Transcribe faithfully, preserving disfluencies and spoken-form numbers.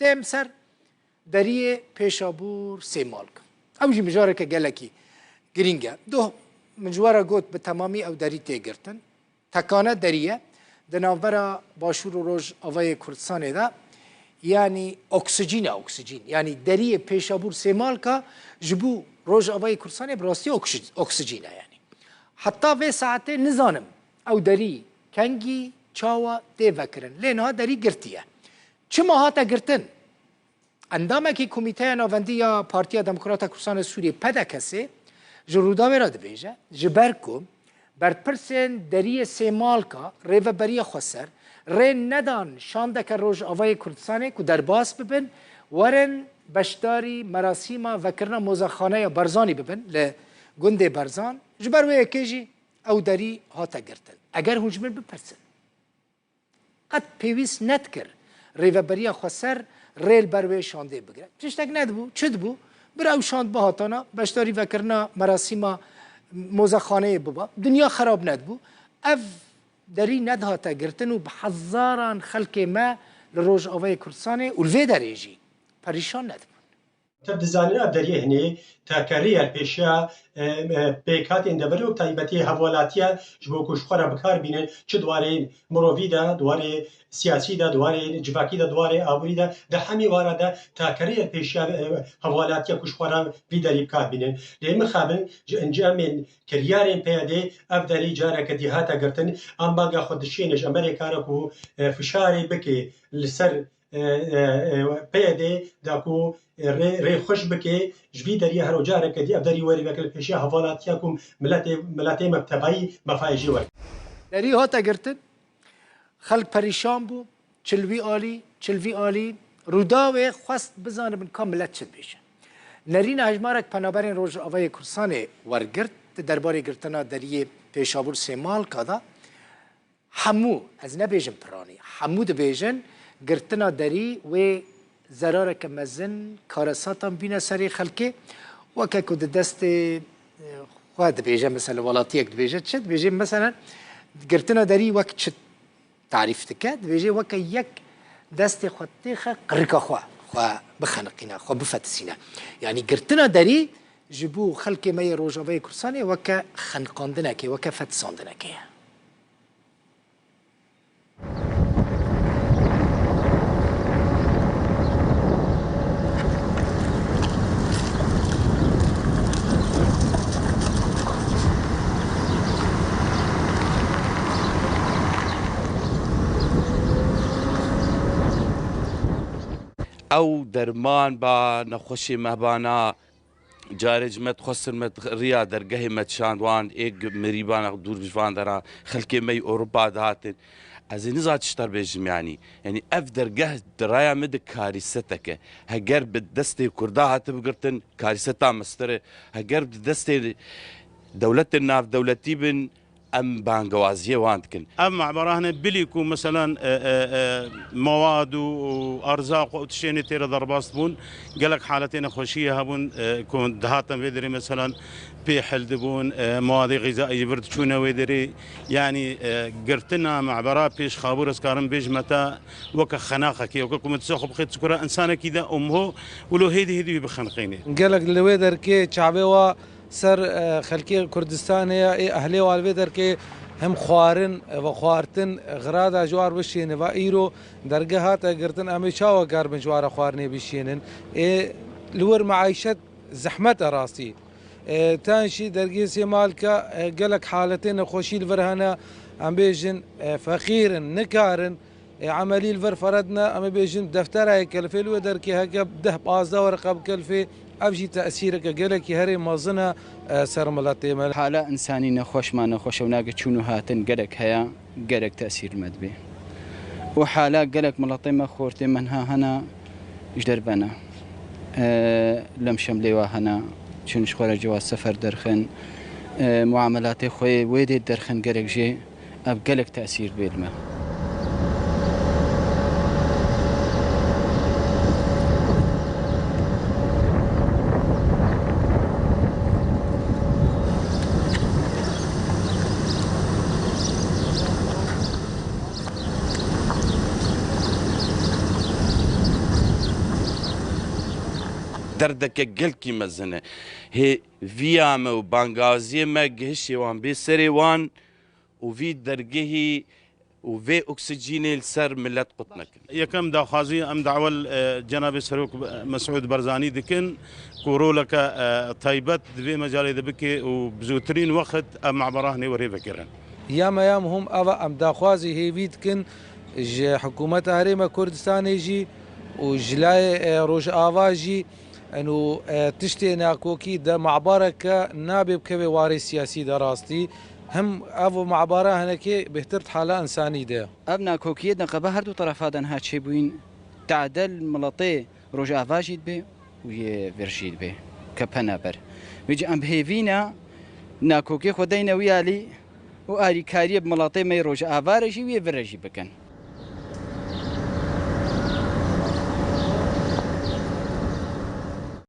Têm ser deriyê Pêşabûr Sêmalk. Ew jî mijareke gelekî girîng e. Doh min ji we re got, bi temamî ew derî tê girtin. Tekane derî ye. Di navbera Başûr û Rojavayê Kurdistanê de, yanî oksijîn e, oksijîn. Yanî deriyê Pêşabûr Sêmalka ji bo Rojavayê Kurdistanê bi rastî oksij-, oksijîn e yanî. Heta vê saetê nizanim ew derî kengî, çawa tê vekirin. Lê niha derî girtiye. Çima hate girtin? Endamekî Komîteya Navendî ya Partiya Demokrata Kurdistanê Sûriyê, P D K S'ê, ji Rûdawê re dibêje, ji ber ku berpirsên deriyê Sêmalka Rêveberiya Xweser rê nedan şandeke Rojavayê Kurdistanê ku derbas bibin, werin beşdarî merasîma vekirina mozaxaneya Barzanî bibin li gundê Barzan. Ji ber wê yekê jî ew derî hate girtin. Eger hûn ji min bipirsin, qet pêwîst nedikir Rêveberiya Xweser rê li ber wê şandê bigire. Tiştek nedibû, çi dibû? Bir ew şand bihatana, beşdarî vekirina merasîma mozaxaneyê biba. Dinya xerab nedibû. Ev derî nedihate girtin û bi hezaran xelkê me li Rojavayê Kurdistanê û li vê derê jî perîşan nedibûn. Tev dizanin ev deriyê hinê, te kerrî yer pêşiya, e, e, pêkhatên deverê û bi taybetî hevwelatiya ji bo ku ji xwe re bi kar bînin, çi di warê mirovî de, di warê siyasî de, di warê civakî de, di warê aborî de, di hemî wara de te kerrî yer pêşiya, e, hevwelatiya ku ji xwe re vî derî bi kar bînin. Lê mixabin ji encamên kiryarên P Y D'ê ev derî careke dî hate girtin, em banga xwe dişêne ji emerê kare ku, e, fişarê bike li ser e, e, e, P Y D'ê da ku, e, rê, rê xweş bike, ji vî deriyê her careke dî ev derî werî veke li pêşiya hevalatiya ku miletê, miletê me bi tevayî mefayê jê were. Derî hate girtin, xelk perîşan bû, çi li wî alî, çi li vî alî. Rûdawê xwest bizanibin ka milet çi dibêje. Nerîna hejmarek penaberên Rojavayê Kurdistanê wergirt di derbarê girtina deriyê Pêşabûr Sêmalka de. Hemû, ez nebêjim piranî, hemû dibêjin, girtina derî wê zerareke mezin, karesatan bîne serê xelkê, weke ku di destê, e, xwe dibêje, mesela welatiyek dibêje, çi dibêje, mesela girtina derî wek çi tarîf dike, dibêje weke yek destê xwe têxe qirika xwe, xwe bixeniqîne, xwe bifetisîne. Yanî girtina derî ji bo xelkê me yê Rojavayê Kurdistanê weke xeniqandinekê, weke fetisandinekê ye. Ew derman ba nexweşê me bana. Carê ji me dixwestin me riya dergehê me dişand wan, ê g-, mirîbana dûr ji van dera, xelkê me yê Ewropa dihatin. Ez ê niza çi te bêjim yanî. Yanî ev dergeh di raya min de karîseteke. Heger bi destê Kurda hatibû girtin, karîseta mestir e. Heger bi destê dewletên navdewletî bin, em bangewaziyê wan dikin. Ev mabera hene bilî ku, meselan, e, e, e, mewad û, û erzaq û tiştên tê re derbas bûn. Gelek haletê nexweşiyê hebûn, e, ku dihatin vê derê, meselan, pê hildibûn, e, mewadê xîzaî ji vir diçûne wê derê. Yanî, e, girtina mabera pêş xabûr, ez karim bêjime te, weke xenaqekê, weke ku min disa xwe bixê çikura însanekî de û miho wilo hêdî hêdî wî bixeniqînê. Gelek li wê derkê çavê wa ser, e, xelkê Kurdistanê ya, ê ehlê wa li vê derkê hem xwarin, e, vexwartin, e, xirada ji war bişîne. Va îro dergeh hate girtin, em ê çawa karbin ji wara xwarinê bişînin? Ê li wir meîşet zehmet e rastî. E, tenşî dergê Sêmalka, e, gelek haletê nexweşî li vir hene, em bêjin, e, feqîr in, nikarin. Ê emelî li vir feredne, em ê bêjin defterayeke li fê li wê derkê heke deh pazdeh wereqe bi kelfê, ev jî tesîreke gelekî herê mezin e, e, ser miletê me. Hala însanî nexweş ma nexweş e û nage çûn û hatin gelek heye, gelek tesîr li me dibe. Û hala gelek miletê me xortê me niha hene ji derve ne. E, lem şemlê wa hene, çûn ji xwe re cewaz sefer derxin. E, muamelatê xwe yê wê dê derxin gelek jê. Ev gelek tesîr bê li me. derdeke gelkî mezin e. Hêviya me û bangaziyê me gihişê wan bê serê wan û vî dergehî û vê oksijînê li ser milet qut nekin. Yekem daxwazî em dawa li, e, Cenabê Serok Mesûd Barzanî dikin ku roleke, e, taybet di vê mecalê de bike û bi zûtirîn wext ev mabara hinê were vekirin. Ya me ya muhim ev e, em daxwazî hêvî dikin ji Hikûmeta Herêma Kurdistanê jî û ji layê, e, Rojava jî, eno, e, tiştê nakokî de mabareke nabe bikeve warê siyasî de rastî. Him ev mabara hinekê bêhtir di hala însanî de. Ev nakokiyê di qebe her du terefa de niha çêbûyîn, tade li miletê Rojava jî dibe û yê vir jî dibe, ke penaber. Vêca em bi hêvî ne nakokê xwe deyne wî alî û alîkariyê bi miletê me yê Rojava re jî û yê vir re jî bikin.